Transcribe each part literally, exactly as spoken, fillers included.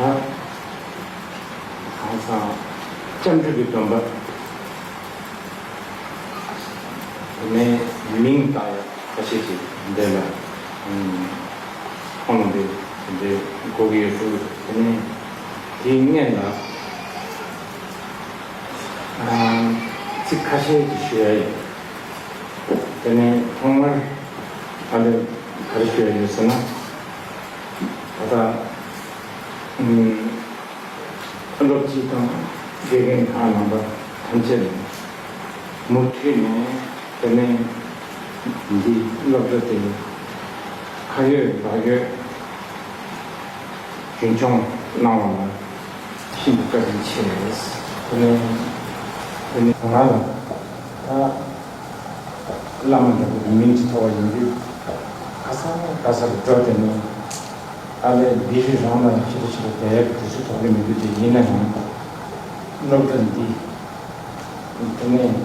གང་ཟག་སྐྱབས་འགྲོ་གི་སྡོམ་པ། དེ་ནས་མིང་བཏགས་ཡ་ཁ་ཤས་ཀྱིས་འདི་ལ་ཁོང་ལ་འདི་འདི་གོ་གི་ཡོད་འདུག་དེ་ནས་དེའི་སྔོན་ལ་ཚིག་ཁ་ཤས་ཀྱིས་ཞུ་ཡ་ཡོད། དེ་ནས་ཐོག་མར་ཨ་ལས་ག་རེ་ཞུ་ཡ་ཡོད་ཟེར་ན། ད་ལྟ་སློབ་སྤྱི་དང་དགེ་རྒན་ཁག་རྣམ་པ་ཐམས་ཅད་ལ་མུ་མཐུད་ནས་དེ་ནས་འདི་སློབ་གྲྭ་དེ་ཁ་ཡོད་ལག་ཡོད་རྒྱུན་འཁྱོངས་གནང་བ་ལ་ཤིན་ཏུ་བཀའ་དྲིན་ཆེ། དེ་ནས་དེ་ནས་ང་ལ་ད། བླ་མ་འདྲ་པོ་གི་མིང་ཅིག་ཐོགས་པ་ཡིན་དུས། ག་ས་ག་སར་འགྲོ་དེ་ནས་ཨ་ལས་འདི་རི་རང་ལ་ཕྱི་རུ་ཕྱི་རུ་བསྡད་ཡག་གི་དུས་ཚོད་ཐོགས་ཀྱི་མི་འདུག་དེ་ཡིན་ན་ཡང་། སློབ་གྲྭ་འདི་དེ་ནས་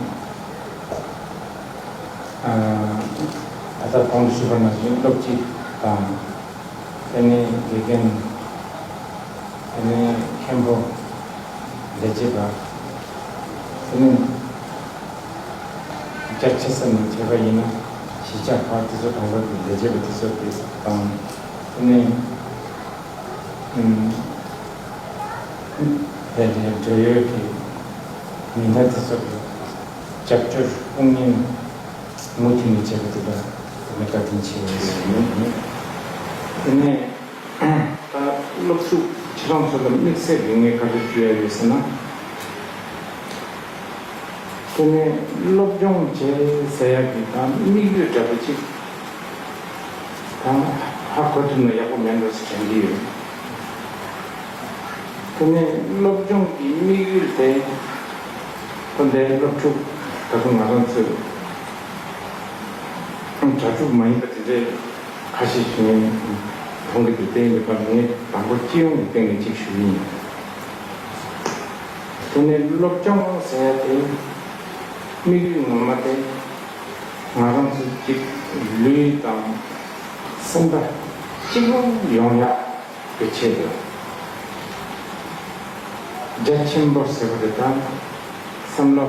ཨ་ད་གོང་དུ་ཞུས་པ་ནང་བཞིན་སློབ་སྤྱི་དང་། དེ་ནས་དགེ་རྒན། དེ་ནས་མཁན་པོ། ལས་བྱེད་པ། དེ་ནས་རྒྱ་ཆེ་ས་ནས་བྱས་པ་ཡིན་ན་གཞིས་ཆགས་ཁག་དེ་ཚོ་གང་ག་གི་ལས་བྱེད་པ་དེ་ཚོ་དེ་དང་། དེ་ནས་ཨུམ་དེ་ནས་འབྲེལ་ཡོད་ཀྱི་མི་སྣ་དེ་ཚོ་གི་རྒྱབ་སྐྱོར་དཔུང་གཉེན་མུ་མཐུད་ནས་བྱེད་པ་དེ་ལ་དེ་ནས་བཀའ་དྲིན་ཆེ་ཞུ་ཡ་ཡིན། དེ་ནས། ད་སློབ་ཕྲུག་ཁྱེད་རང་ཚོ་ལ་དམིགས་བསལ་གྱི་ངས་ག་རེ་ཞུ་ཡ་ཡོད་ཟེར་ན། དེ་ནས་སློབ་སྦྱོང་བྱེད་ཟེར་ཡ་གི་ད་དམིགས་ཡུལ་འདྲ་པོ་ཅིག་ད་ཧ་གོ་ཐུབ་ན་ཡག་པོ་མེད་འགྲོ་ཟེར་དྲན་གྱི་ཡོད། དེ་ནས་སློབ་སྦྱོང་གི་དམིགས་ཡུལ་དེ་ཁོ་འདའི་སློབ་ཕྲུག་ད་དུང་ང་རང་ཚོས་གྲྭ་ཕྲུག་མ་ཡིན་པ་དེ་འདྲའི་ཁ་ཤས་ཤིག་ནས་མཐོང་གི་འདུག་དེ་ཡིན་པ་ངས་དང་པོ་སྤྱི་ཡོངས་ཀྱི་སྟེང་ནས་ཅིག་ཞུ་གི་ཡིན། དེ་ནས་སློབ་སྦྱོང་ཟེར་ཡ་དེ་དམིགས་ཡུལ་ངོ་མ་དེ་ང་རང་ཚོ་གཅིག་ལུས་དང་སེམས་པ་གཅིག་པོ་ཡོང་ཡག་གི་ཆེད་དུ་རྒྱ་ཆེན་པོ་ཟེར་བ་དེ་དང་བསམ་བློ་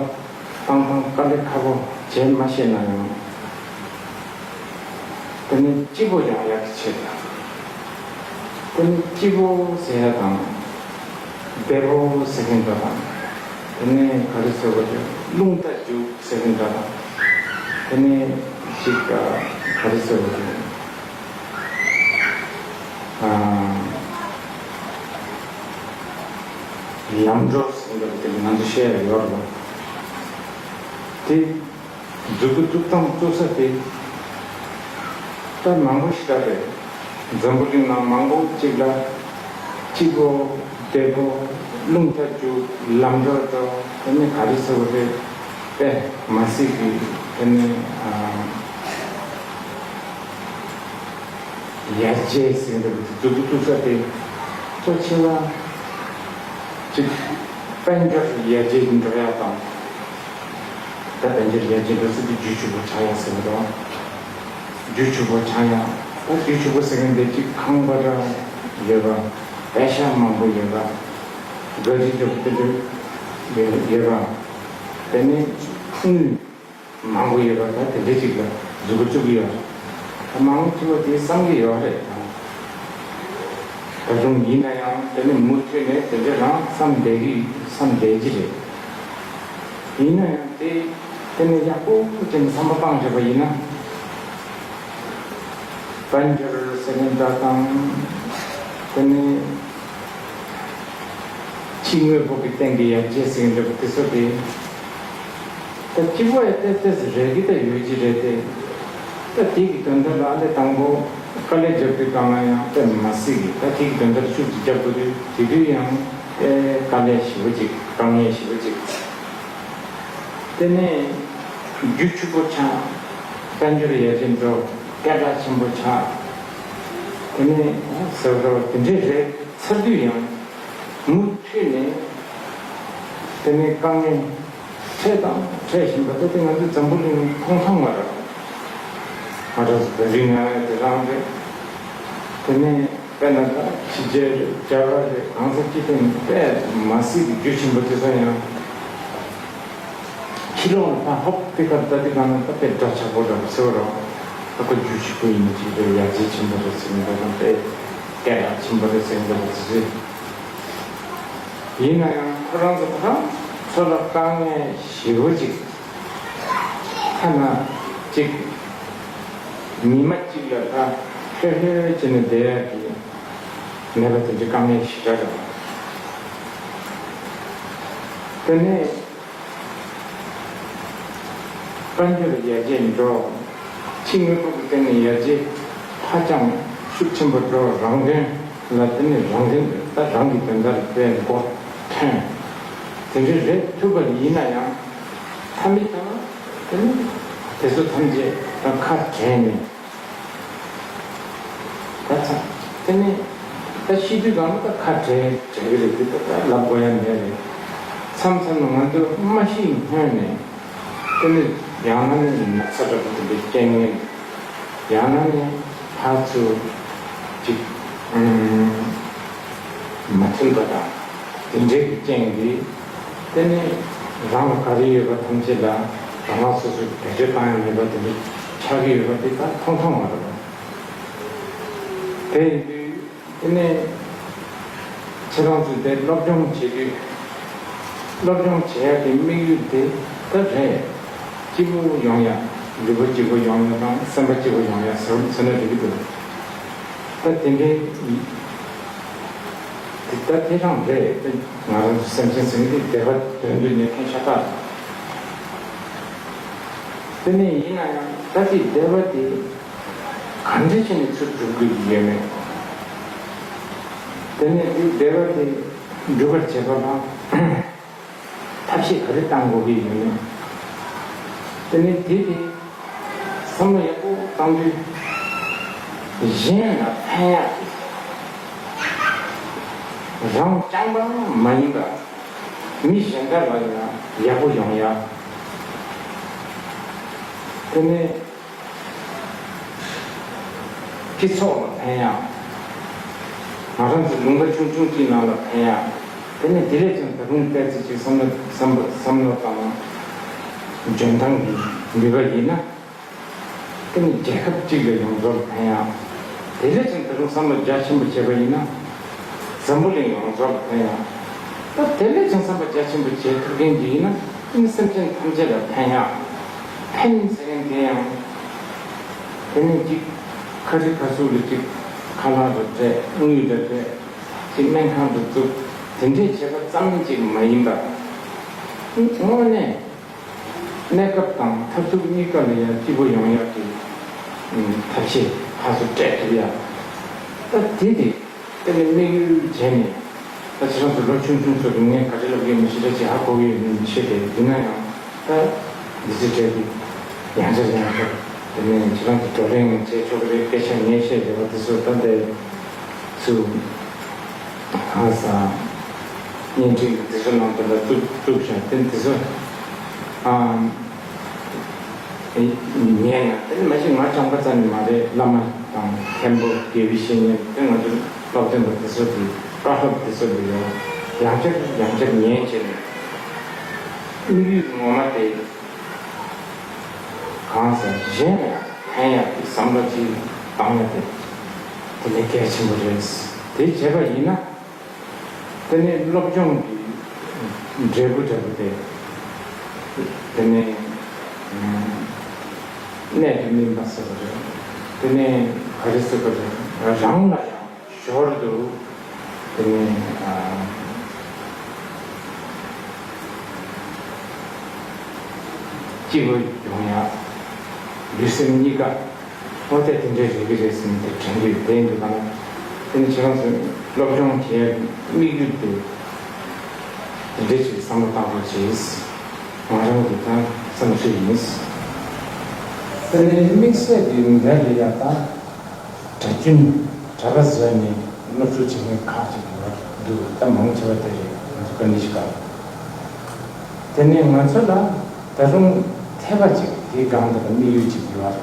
བཏང་སྟངས་དཀའ་ལས་ཁག་པོ་བྱེད་མ་ཤེས་ན་ཡང་དེ་ནི་སྐྱིད་པོ་ཡོང་ཡག་གི་ཆེད་དུ་དེ་ནི་སྐྱིད་པོ་ཟེར་ཡ་དང་བདེ་པོ་ཟེར་མཁན་འདྲ་དང་དེ་ནི་ག་རེ་ཟེར་བ་དེ་རླུང་རྟ་རྒྱུག་ཟེར་མཁན་འདྲ་དང་དེ་ནི་ཅིག་ག་རེ་ཟེར་བ་དེ། ལམ་འགྲོ་ཟེར་འདྲ་པོ་དེ་ང་ཚོ་བཤད་ཡ་ཡོད་རེད་པ། དེ་མཛུབ་གུ་གཏུབ་སྟངས་གཏུབ་ས་དེ་ད་མང་པོ་ཞིག་རེད། འཛམ་བུ་གླིང་ནང་མང་པོ་ཅིག་ལ་སྐྱིད་པོ་བདེ་པོ་རླུང་རྟ་རྒྱུག་ལམ་འགྲོ་འགྲོ་དེ་ནི་ག་རེ་ཟེར་བ་རེད། དཔེ་མ་སྲིད་ཀྱི་དེ་ནི་ཡར་རྒྱས་ཟེར་འདུག་མཛུབ་གུ་གཏུབ་ས་དེ་གཙོ་ཆེ་བ་ཅིག་དཔལ་འབྱོར་ཡར་རྒྱས་འགྲོ་ཡག་དང་། ད་དཔལ་འབྱོར་ཡར་རྒྱས་འགྲོ་ས་དེ་རྒྱུ་ཆུ་བོ་ཆགས་ཡག་ཟེར་བ་དང་། རྒྱུ་ཆུ་བོ་ཆགས་ཡག་ད་རྒྱུ་ཆུ་བོ་ཟེར་མཁན་དེ་ཅིག་ཁང་པ་འདྲ་ཡོད་པ། པད་ཤག་མང་པོ་ཡོད་པ། ག་རི་འདྲ་པོ་དེ་འདྲ་ཡོད་པ། དེ་ནས་དངུལ་མང་པོ་ཡོད་པ་ད་དེ་འདྲ་ཅིག་ལ་མཛུབ་གུ་བཙུགས་ཀྱི་ཡོད་རེད། ད་མང་ཆེ་བ་དེ་བསམ་གྱི་ཡོད་རེད། ད་དུང་ཡིན་ན་ཡང་དེ་ནི་མུ་མཐུད་ནས་དེ་འདྲ་རང་བསམ་བསྡད་ཀྱི་བསམ་བསྡད་ཀྱི་རེད། ཡིན་ན་ཡང་དེ་དེ་ནི་ཡག་པོ་བྱས་ནས་བསམ་བློ་བཏང་བྱས་པ་ཡིན་ན། དཔལ་འབྱོར་ཟེར་མཁན་འདྲ་དང་། དེ་ནས་ཕྱི་དངོས་པོ་གི་སྟེང་གི་ཡར་རྒྱས་ཟེར་མཁན་འདྲ་པོ་དེ་ཚོ་དེ། ད་སྤྱི་པོ་ཡ་ཏེ་ཏེ་ཟེར་རེད་ཀི་ད་ཡོད་ཀྱི་རེད་དེ། ད་དེ་གི་དོན་དག་ལ་ཨ་ལས་དང་པོ་དཀའ་ལས་རྒྱབ་དུས་གང་ལ་ཡང་དཔེ་མ་སྲིད་ཀི་ད་དེ་གི་དོན་དག་ཤུགས་ཀྱིས་རྒྱབ་དགོས་དུས་དེ་དུས་ཡང་དཔེ་དཀའ་ལས་ཞེ་པོ་ཅིག་དཀའ་ངལ་ཞེ་པོ་ཅིག་དེ་ནས་རྒྱུ་ཆུ་བོ་ཆགས། དཔལ་འབྱོར་ཡར་རྒྱས་འགྲོ། སྐད་གྲགས་ཆེན་པོ་ཆགས། དེ་ནས་ཟེར་བ་དེ་འདྲས་རེད་ཚར་དུས་ཡང་མུ་མཐུད་ནས་དེ་ནས་དཀའ་ངལ་འཕྲད་དང་འཕྲད་བཞིན་པ་དེ་དེ་ང་ཚོའི་འཛམ་བུ་གླིང་མཐོང་ཐང་མ་རེད། ང་རང་ཚོ་བོད་རིགས་ང་རང་དེ་རང་རེད། དེ་ནས། དཔེར་ན་ད་ཕྱི་རྒྱལ་རེད། རྒྱ་གར་རེད། གང་ས་ཅི་ཐོན་དཔེ་མ་སྲིད་ཀྱི་རྒྱུ་ཆེན་པོ་དེ་ཚོ་ཡང་ཕྱི་ལོགས་ལ་ཕར་ཧོབ་སྟེ་ཁར་ལྟ་དུས་གང་ན་ད་དཔེ་འདྲ་ཆགས་པོ་འདྲ་པོ་ཟེར་བ་རོགས། ད་ཁོ་རྒྱུ་ཆེན་པོ་ཡིན་གཅིག་རེད། ཡར་རྒྱས་ཆེན་པོ་རེད་ཟེར་མི་འདྲ་དང་། དཔེ་སྐད་གྲགས་ཆེན་པོ་རེད་ཟེར་མི་འདྲ་པོ་ཟེར། ཡིན་ན་ཡང་ཁོ་རང་ཚོ་ཁོ་རང་ཚོ་ལ་དཀའ་ངལ་ཞེ་པོ་ཅིག་ཐ་ན་ཅིག་ཉི་མ་གཅིག་ལ་ད་ལྷོད་ལྷོད་བྱས་ནས་བསྡད་ཡག་གི་མེད་པ་དེ་འདྲའི་དཀའ་ངལ་ཞེ་དྲག་རེད། དེ་ནས་དཔལ་འབྱོར་ཡར་རྒྱས་འགྲོ། ཕྱི་དངོས་པོ་གི་སྟེང་ནས་ཡར་རྒྱས་ཧ་ཅང་ཤུགས་ཆེན་པོ་འགྲོ། རང་དོན་ལ་བརྟེན་ནས་རང་དོན་ད་རང་གི་དོན་དག་ལ་དཔེ་མགོ་ཐོན། དེ་འདྲའི་རེད་ཐུབ་པ་ཡིན་ན་ཡང་། ཐ་མི་ཐ་ན་དེ་ནི་དེ་ཚོ་ཐམས་ཅད་ད་ཁ་བྲལ་ནས། ད་ཚ། དེ་ནི་ད་ཤི་དུས་གང་ལ་ད་ཁ་བྲལ་བྲལ་གི་རེད། དེ་ད་ད་ལབ་དགོས་ཡ་མེད་རེད། མཚམས་མཚམས་ལ་ང་ཚོ་མ་ཤི་སྔོན་ནས་དེ་ནི་ཡང་ན་ནི་ན་ཚ་འདྲ་པོ་དེ་འདྲའི་རྐྱེན་ངན། ཡང་ན་ནི་ཕར་ཚུར་ཅིག་ཨུམ་མ་མཐུན་པ་དང་དེ་འདྲའི་གི་རྐྱེན་གྱིས། དེ་ནི་རང་ལ་ག་རེ་ཡོད་པ་ཐམས་ཅད་ལ་རང་རང་སོ་སོས་བེད་སྤྱོད་བཏང་ཡ་མེད་པ་དེ་འདྲ་ཆགས་ཀྱི་ཡོད་པ་དེ་ད་མཐོང་མཐོང་མ་རེད། དེ་ཡིན་དུས་དེ་ནས་ཁྱེད་རང་ཚོས་དེ་སློབ་སྦྱོང་བྱེད་དུས། སློབ་སྦྱོང་བྱེད་ཡ་གི་དམིགས་ཡུལ་དེ་ད་རེད། སྐྱིད་པོ་ཡོང་ཡ། ལུས་པོ་སྐྱིད་པོ་ཡོང་ཡ་དང་སེམས་པ་སྐྱིད་པོ་ཡོང་ཡ་ཟེར་ཟེར་ན་འགྲིག་གི་འདུག་ད་དེ་འདྲའི་དེ་ད་དེ་རང་རེད། དེ་ང་རང་ཚོ་སེམས་ཅན་ཟེར་མཁན་དེ་བདེ་བ་དོན་དུ་གནས་མཁན་ཤ་སྟག་རེད། དེ་ནས་ཡིན་ན་ཡང་ད་དེ་བདེ་བ་དེ་ག་འདྲ་བྱས་ནས་ཚུར་སྒྲུབ་དགོས་ཀྱི་ཡོད་མེད། དེ་ནས་དེ་བདེ་བ་དེ་སྒྲུབ་པར་བྱེད་པ་ལ་ཐབས་ཤེས་ག་རེ་བཏང་དགོས་ཀྱི་ཡོད་མེད། དེ་ནས་དེ་དེ་བསམ་བློ་ཡག་པོ་བཏང་དུས་གཞན་ལ་ཕན་ཡག་གི། རང་རྐྱང་པ་མ་ཡིན་པ་མི་གཞན་དག་ལ་ཡང་ཡག་པོ་ཡོང་ཡག། དེ་ནས་སྤྱི་ཚོགས་ལ་ཕན་ཡག། ང་རང་ཚོ་ལུང་པ་ཆུང་ཆུང་གཅིག་ནང་ལ་ཕན་ཡག། དེ་ནས་དེ་ལས་ཀྱང་ད་རུང་ཏོག་ཙམ་ཅིག་བསམ་བློ་བསམ་བློ་བསམ་བློ་དང་འཇོན་ཐང་གི་ནུས་པ་ཡིན་ན། དེ་ནི་རྒྱལ་ཁབ་གཅིག་ལ་ཡོངས་རྫོགས་ལ་ཕན་ཡག། དེ་ལས་ཀྱང་ད་རུང་བསམ་བློ་རྒྱ་ཆེན་པོ་བྱས་པ་ཡིན་ན། འཛམ་བུ་གླིང་ཡོངས་རྫོགས་ལ་ཕན་ཡག། ད་དེ་ལས་ཀྱང་བསམ་པ་རྒྱ་ཆེན་པོ་བྱེད་ཐུབ་མཁན་ཅིག་ཡིན་ན། དེ་ནི་སེམས་ཅན་ཐམས་ཅད་ལ་ཕན་ཡག། ཕན་ཟེར་མཁན་དེ་ཡང་། དེ་ནི་གཅིག་ཁ་རི་ཁ་ཟུག་ལ་གཅིག་ཁ་ལག་རུ་སྤྲད། དངུལ་རུ་སྤྲད། གཅིག་སྨན་ཁང་དུ་བཙུགས། དེ་འདྲས་བྱས་པ་ཙམ་གཅིག་མ་ཡིན་པ། དངོས་གནས། གནས་སྐབས་དང་མཐར་ཐུག་གཉིས་ཀ་ལ་ཡང་སྐྱིད་པོ་ཡོང་ཡག་གི་ཐབས་ཤེས་ཕར་ཚུར་སྤྲད་ཐུབ་ཡག། ད་དེ་དེ་དེ་ནི་དམིགས་ཡུལ་བྱས་ནས། ད་ཁྱེད་རང་ཚོ་ལོ་ཆུང་ཆུང་ཚོ་གི་ངས་ག་རེ་ལབ་ཀྱི་མི་ཤེས། ད་ཅི་ཧ་གོ་གི་ཡོད་མིན་མི་ཤེས་ཏེ། ཡིན་ན་ཡང་ད་འདི་ཚོ་བྲལ་ཏེ་ཡང་བསྐྱར་ཡང་བསྐྱར་དེ་ནས་ཁྱེད་རང་ཚོ་བགྲོ་གླེང་བྱས་ཆོག་གི་རེད། སྐད་ཆ་ངས་བཤད་བསྡད་པ་དེ་ཚོ་ད་འདི། ཚུར་ཧ་ས་བརྙན་འཕྲིན་གྱི་དེ་ཚོ་ནང་དུ་ལ་བཙུགས་བཙུགས་བཞག་དེ་དེ་ཚོ་ཨམ་ཉན་ན། དེ་ནི་མ་གཞི་ང་རྐྱང་པ་ཙམ་ནི་མ་རེད། བླ་མ་དང་མཁན་པོ་དགེ་བའི་བཤེས་གཉེན་དེ་ང་ཚོ་སློབ་སྟོན་པ་དེ་ཚོ་གི་བཀའ་སློབ་དེ་ཚོ་འདི་ཡང་ཡང་བསྐྱར་ཡང་བསྐྱར་ཉན་བྱས་ནས། དམིགས་ཡུལ་ངོ་མ་དེ་གང་ཟེར་གཞན་ལ་ཕན་ཡག་གི་བསམ་བློ་ཅིག་བཏང་ཡག་དེ་དེ་ནི་གལ་ཆེན་པོ་རེད། དེ་བྱས་པ་ཡིན་ན། དེ་ནས་སློབ་སྦྱོང་གི་འབྲས་བུ་འདྲ་པོ་དེ། དེ་ནས་གནད་དུ་སྨིན་པ་ཟེར་བ་རེད། དེ་ནས་ག་རེ་ཟེར་བ་རེད། རང་ལ་ཡང་ཞོར་དུ་དེ་ནས་སྐྱིད་པོ་ཡོང་ཡག། ལུས་སེམས་གཉིས་ཀ། འོ་དེ་དེ་འདྲའི་རེད་ཀྱི་རེད་ཟེར་ནས་དེ་དྲན་གྱི་ཡོད། དེ་ཡིན་དུས་གང་ལ་དེ་ནི་ཁྱེད་རང་ཚོས་སློབ་སྦྱོང་བྱེད་ཡག་གི་དམིགས་ཡུལ་དེ་དེ་འདྲའི་ཞིག་བསམ་བློ་བཏང་རོགས་བྱེད། ང་རང་གི་ད་བསམ་ཚུལ་ཡིན། དེ་ནི་དམིགས་བསལ་གྱི་འགན་རེད་ཡ། ད་གྲྭ་རྒྱུན་གྲྭ་པ་བཟོས་ནས་སློབ་ཕྲུག་བྱེད་མཁན་ཁག་ཅིག་ཡོད་འདུག་ད་མང་ཆེ་བ་དེ་རེད། ང་ཚོ་ཀ་ནི་ཤི་ཀ། དེ་ནི་ང་ཚོ་ལ་ད་རུང་འཐད་པ་ཅིག་དེའི་སྒང་དུ་དམིགས་ཡུལ་ཅིག་ཡོད་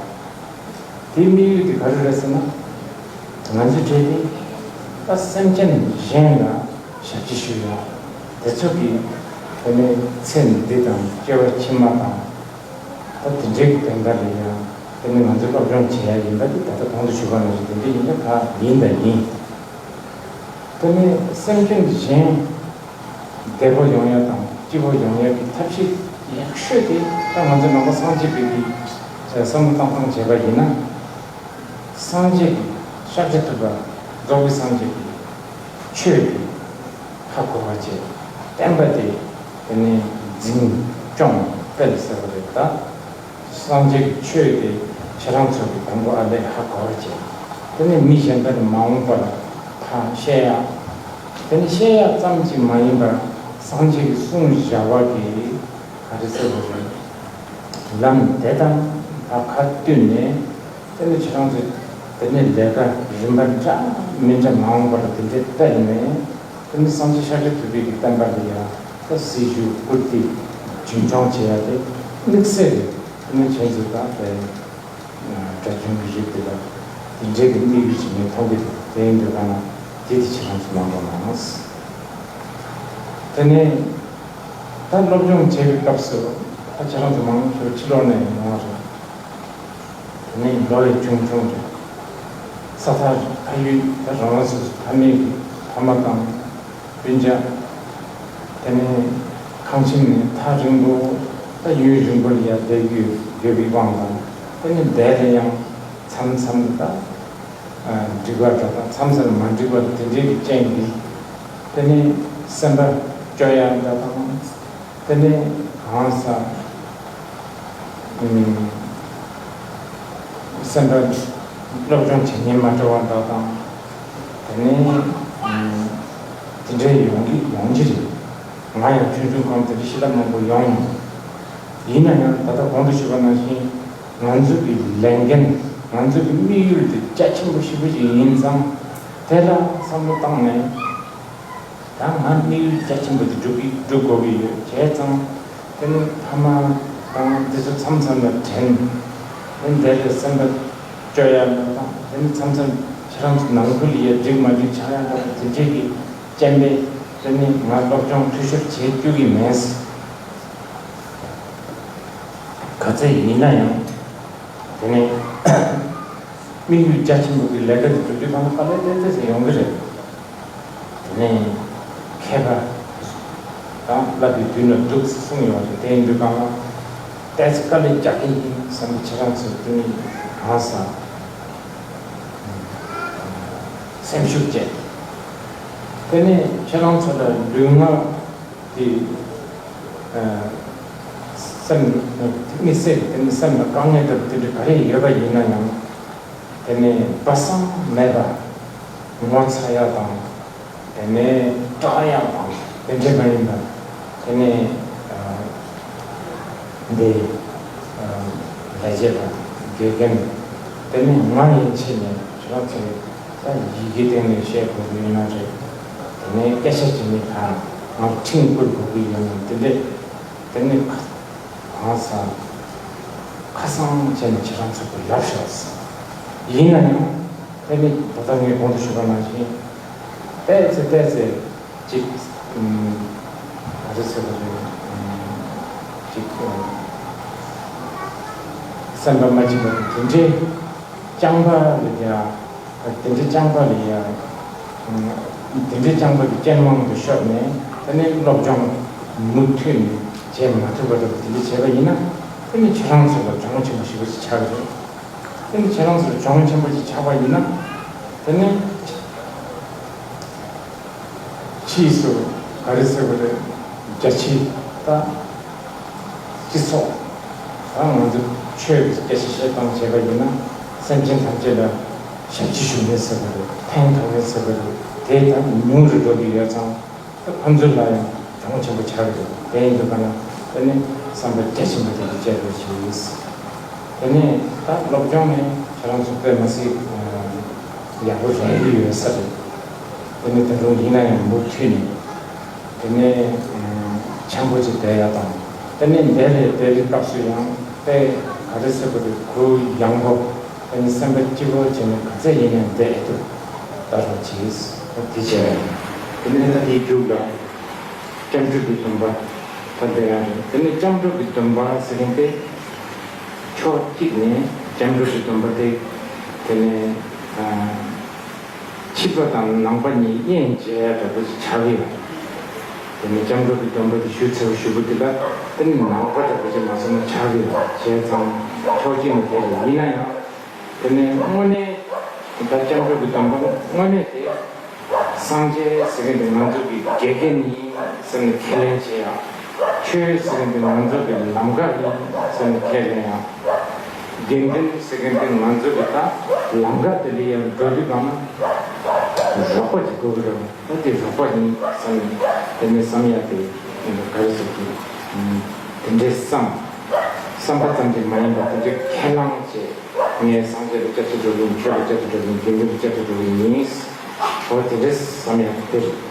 རེད། དེའི་དམིགས་ཡུལ་དེ་ག་རེ་རེད་ཟེར་ན། ང་ཚོའི་གྲས་དེ་ ད་སེམས་ཅན་གཞན་ལ་ཞབས་ཕྱི་ཞུ་ཡ། དེ་ཚོ་གི་དེ་ནས་ཚེ་འདི་དང་སྐྱེ་བ་ཕྱི་མ་དང་། ད་དེ་འདྲའི་གི་དོན་དག་ལ་ཡང་དེ་ནས་ང་ཚོས་སློབ་སྦྱོང་བྱེད་ཡ་ཡིན་པ་དེ་ད་ལྟ་གོང་དུ་ཞུས་པ་ནང་བཞིན་དེ་འདྲ་ཡིན་ན་ད་ཡིན་དང་ཡིན། དེ་ནས་སེམས་ཅན་གཞན་བདེ་པོ་ཡོང་ཡ་དང་སྐྱིད་པོ་ཡོང་ཡ་གི་ཐབས་ཤེས་ཡག་ཤོས་དེ་ད་ང་ཚོ་ནང་པ་སངས་རྒྱས་པའི་གི་བསམ་བློ་བཏང་སྟངས་བྱས་པ་ཡིན་ན། སངས་རྒྱས་ཀྱི་ཤཱཀྱ་ཐུབ་པ་རྫོགས་པའི་སངས་རྒྱས་ཀྱི་ཆོས་དེ་ཧ་གོ་བ་བྱས། བསྟན་པ་དེ་དེ་ནས་འཛིན་སྐྱོང་སྤེལ་ཟེར་བ་རེད་ད། སངས་རྒྱས་ཀྱི་ཆོས་དེ་ཁྱེད་རང་ཚོ་གི་དང་པོ་ཨ་ལས་ཧ་གོ་བ་བྱས། དེ་ནས་མི་གཞན་དག་ནི་མ་འོངས་པར་ཕར་བཤད་ཡ། དེ་ནས་བཤད་ཡ་ཙམ་གྱིས་མ་ཡིན་པར་སངས་རྒྱས་ཀྱི་གསུང་བཞག་པ་གི་ག་རེ་ཟེར་བ་རེད། ལམ་དེ་དང་ད་ཁ་བསྟུན་ནས་དེ་ནི་ཁྱེད་རང་ཚོས་དེ་ནས་ལས་ཀ་རིམ་པ་འདྲ་མི་འདྲ་མ་འོངས་པར་དེ་འདྲའི་སྤེལ་ནས་དེ་ནི་སངས་རྒྱས་ཤཱཀྱ་ཐུབ་པའི་གི་བསྟན་པ་ལ་ཡང་ད་སྲི་ཞུ་བཀུར་སྟི་རྒྱུན་འཁྱོངས་བྱེད་ཡ་དེ་དམིགས་བསལ་གྱི་དེ་ནི་ཁྱེད་ཚོས་ད་དེ་གྲྭ་རྒྱུན་གྱི་རིགས་དེ་ལ་དེ་འདྲའི་གི་དམིགས་ཡུལ་ཅིག་ངས་མཐོང་གི་འདུག་དེ་ཡིན་དུས་ག་ན་དེ་དེ་ཁྱེད་རང་ཚོ་གནང་རོགས་གནང་། དེ་ནས་ད་སློབ་སྦྱོང་བྱེད་པའི་སྐབས་སུ་ད་ཁྱེད་རང་ཚོ་མང་ཆེ་བ་ཕྱི་ལོགས་ནས་ཡོང་བ་རེད། དེ་ནས་ལོ་ཡི་ཆུང་ཆུང་རེད། ས་ཐག་ཕ་ཡུལ་ད་རང་རང་སོ་སོ་ཕ་མེས་ཀྱི་ཕ་མ་དང་སྤུན་ཀྱག་དེ་ནས་ཁང་ཁྱིམ་ནས་ཐག་རིང་པོ་ད་ཡུན་རིང་པོ་ལ་ཡར་བསྡད་རྒྱུ་ཡོད་པའི་དབང་དང་དེ་ནས་འདས་ལ་ཡང་མཚམས་མཚམས་ལ་ད་འགྲིག་པ་འདྲ་དང་མཚམས་མཚམས་ལ་མ་འགྲིག་པ་དེ་འདྲའི་གི་རྐྱེན་གྱིས་དེ་ནས་སེམས་པ་སྐྱོ་ཡ་འདྲ་དང་། དེ་ནས་གང་ཟག་ཨུམ། སེམས་པ་སློབ་སྦྱོང་བྱེད་ཉན་མ་སྤྲོ་བ་འདྲ་དང་། དེ་ནས་ཨུམ། དེ་འདྲའི་ཡོང་གི་ཡོང་གི་རེད། ང་ཡང་ཆུང་ཆུང་སྒང་དེ་འདྲའི་ཤི་ལབ་མང་པོ་ཡོང་ཡིན། ཡིན་ན་ཡང་ད་ལྟ་གོང་དུ་ཞུས་པ་ནང་བཞིན་ང་ཚོ་གི་ལས་འགན་ང་ཚོ་གི་དམིགས་ཡུལ་དེ་རྒྱ་ཆེན་པོ་ཞེ་པོ་ཅིག་ཡིན་ཙང་དེ་ལ་བསམ་བློ་བཏང་ནས། ད་ང་དམིགས་ཡུལ་རྒྱ་ཆེན་པོ་དེ་སྒྲུབ་ཀྱི་སྒྲུབ་དགོས་ཀྱི་ཡོད་བྱས་ཙང་དེ་ནི་ཕ་མ་དང་འདི་ཚོ་མཚམས་མཚམས་ལ་དྲན། དེ་འདྲ་རེད་སེམས་པ་སྐྱོ་ཡ་ལ་དང་དེ་ནི་མཚམས་མཚམས་ཁྱེད་རང་ཚོ་ནང་ཁུལ་ཡ་འགྲིག་མ་འགྲིག་ཆགས་ཡ་འདྲ་པོ་དེ་འདྲས་ཀྱི་རྐྱེན་པས་དེ་ནི་ང་སློབ་སྦྱོང་འཐུས་ཤོར་བྱེད་བཅུག་གི་མེད། ག་ཚད་ཡིན་ན་ཡང་དེ་ནི། དམིགས་ཡུལ་རྒྱ་ཆེན་པོ་གི་ལས་ཀ་དེ་སྒྲུབ་རྒྱུ་དང་དཀའ་ལས་ཏོག་ཙམ་ཡོང་གི་རེད། དེ་ནས་མཁས་པ་དང་བསླབ་པའི་མདུན་ལ་འདུག་ཟེར་གསུངས་ཡོད་རེད། དེ་ཡིན་དུས་གང་ལ་ཏོག་ཙམ་དཀའ་ལས་རྒྱག་གི་ཡིན་བསམ་པའི་ཁྱེད་རང་ཚོས་དེ་ནི་གང་ཟག་སེམས་ཤུགས་བསྐྱེད། དེ་ནས་ཁྱེད་རང་ཚོ་ལ་ལུས་ངག་དེ་སེམས་དམིགས་བསལ་དེ་ནི་སེམས་ལ་དཀའ་ངལ་འདྲ་པོ་དེ་འདྲ་ག་རེ་ཡོད་པ་ཡིན་ན་ཡང་། དེ་ནས་སྦ་གསང་མེད་པ་ངོ་ཚ་ཡག་དང་། དེ་ནས་སྐྲག་ཡག་དང་དེ་འདྲས་མ་ཡིན་པ། དེ་ནས་འདི་ལས་བྱེད་པ་དགེ་རྒན། དེ་ནས་ང་ཡན་ཆད་ནས་ཁྱེད་རང་ཚོས་ད་ཡི་གེ་སྟེང་ནས་བཤད་དགོས་ཀྱི་ཡོད་ན་རེད། དེ་ནས་སྐད་ཆ་བྱེད་མཁན་ཕར་ང་ཁྲིད་བསྐུར་དགོས་ཀྱི་ཡོད་ན་དེ་འདྲས། དེ་ནི་གང་ཟག་ཁ་སང་བྱས་ནས་ཁྱེད་རང་ཚོ་གི་ལབ་ཤོག་ཡིན་ན་ཡང་དེ་ནི་ད་ལྟ་ངས་གོང་དུ་ཞུས་པ་ནང་བཞིན་ཏོག་ཙམ་ཏོག་ཙམ་ཅིག་ཨུམ། ག་རེ་ཟེར་བ་རེད། ཨུམ། ཅིག་ཨུམ། སེམས་པ་མ་སྐྱིད་པ་དེ་འདྲའི་རྐྱང་པ་ལ་ཡ། དེ་འདྲའི་རྐྱང་པ་ལ་ཡ། དེ་འདྲའི་རྐྱང་པ་གི་རྐྱེན་དབང་དུ་ཤོར་ནས་དེ་ནས་སློབ་སྦྱོང་མུ་མཐུད་ནས་བྱེད་མ་ཐུབ་པ་འདྲ་པོ་དེ་འདྲ་བྱས་པ་ཡིན་ན་དེ་ནི་ཁྱེད་རང་ཚོ་ལ་གྱོང་ཆེན་པོ་ཞེ་པོ་ཅིག་ཆགས་ཀྱི་རེད། དེ་ནི་ཁྱེད་རང་ཚོ་ལ་གྱོང་ཆེན་པོ་ཅིག་ཆགས་པ་ཡིན་ན་དེ་ནི། ཕྱིས་སུ་ག་རེ་ཟེར་བ་རེད། རྒྱ་ཆེ་ད་སྤྱི་ཚོགས་ད་ང་ཚོ་ཆོས་ཀྱི་སྐད་ཆ་བཤད་སྟངས་བྱས་པ་ཡིན་ན་སེམས་ཅན་ཐམས་ཅད་ལ་ཞབས་ཕྱི་ཞུ་མཁན་ཟེར་བ་རེད། ཕན་ཐོགས་མཁན་ཟེར་བ་རེད། དེ་ད་ཉུང་རུ་འགྲོ་གི་ཡོད་ཙང་ད་ཁོང་ཚོ་ལ་ཡང་གྱོང་ཆེན་པོ་ཆགས་ཀྱི་རེད། དེ་ཡིན་དུས་ག་ན་དེ་ནི་བསམ་པ་རྒྱ་ཆེན་པོ་དེ་གི་བཅས་པ་ཞིག་ཡིན། དེ་ནས་ད་སློབ་སྦྱོང་ནི་ཁྱེད་རང་ཚོ་དཔེ་མ་སྲིད་ཡག་པོ་རག་གི་ཡོད་ས་རེད། དེ་ནི་ད་དུང་ཡིན་ན་ཡང་མུ་མཐུད་ནས་དེ་ནས་འཆམ་པོ་ཅིག་བསྡད་ཡ་དང་དེ་ནས་འདས་ལས་འདས་པའི་སྐབས་སུ་ཡང་དཔེ་ག་རེ་ཟེར་དགོས་རེད། གུ་ཡངས་པོ་དེ་ནི་སེམས་པ་སྐྱིད་པོ་བྱས་ནས་ག་ཚད་ཡིན་ཡང་བསྡད་ཨེ་ཐུབ་ལྟ་རོགས་གྱིས། དེ་བྱས། དེ་ནས་ད་དེའི་མཇུག་ལ་སྐྱབས་འགྲོ་གི་སྡོམ་པ་ད་འདི་ཡང་རེད། དེ་ནས་སྐྱབས་འགྲོ་གི་སྡོམ་པ་ཟེར་མཁན་དེ། ཕྱོགས་གཅིག་ནས་སྐྱབས་འགྲོ་གི་སྡོམ་པ་དེ། དེ་ནས་ཨ། ཕྱི་པ་དང་ནང་པ་གཉིས་དབྱེ་འབྱེད་འདྲ་པོ་ཞིག་ཆགས་ཀྱི་ཡོད། དེ་ནས་སྐྱབས་འགྲོ་གི་སྡོམ་པ་དེ་ཞུ་ཚར་བའི་གཞུག་གུ་དེ་ལ་དེ་ནི་ནང་པ་འདྲ་པོ་ཞིག་མ་སོང་ན་ཆགས་ཀྱི་ཡོད། བྱས་ཙང་ཕྱོགས་གཅིག་ནས་དེ་རེད། ཡིན་ན་ཡང་། དེ་ནས་དངོས་གནས་ད་སྐྱབས་འགྲོ་གི་སྡོམ་པ་དངོས་གནས་དེ། སངས་རྒྱས་ཟེར་མཁན་དེ་ང་ཚོ་གི་དགེ་རྒན་ཡིན་ཟེར་ནས་ཁས་ལེན་བྱེད་ཡ། ཆོས་ཟེར་མཁན་དེ་ང་ཚོ་གི་ལམ་ཁ་ཡིན་ཟེར་ནས་ཁས་ལེན་ཡ། དགེ་འདུན་ཟེར་མཁན་དེ་ང་ཚོ་གི་ད་ལམ་ཁ་དེ་ལ་ཡང་འགྲོ་དུས་གང་ན་རོགས་པ་ཅིག་དགོས་ཀྱི་རེད། ད་དེ་རོགས་པ་ཡིན་བསམ་ནས་དེ་ནས་བསམ་ཡ་དེ་ག་རེ་ཟེར་གི། དེ་འདྲའི་བསམ་བསམ་པ་ཙམ་གྱིས་མ་ཡིན་པ་དེ་འདྲའི་ཁས་བླངས་བྱས། ངས་སངས་རྒྱས་ལ་སྐྱབས་སུ་འགྲོ་གི་ཡིན། ཆོས་ལ་སྐྱབས་སུ་འགྲོ་གི་ཡིན། དགེ་འདུན་ལ་སྐྱབས་སུ་འགྲོ་གི་ཡིན། འོ་དེ་འདྲའི་བསམ་ཡ་དེ་རེད།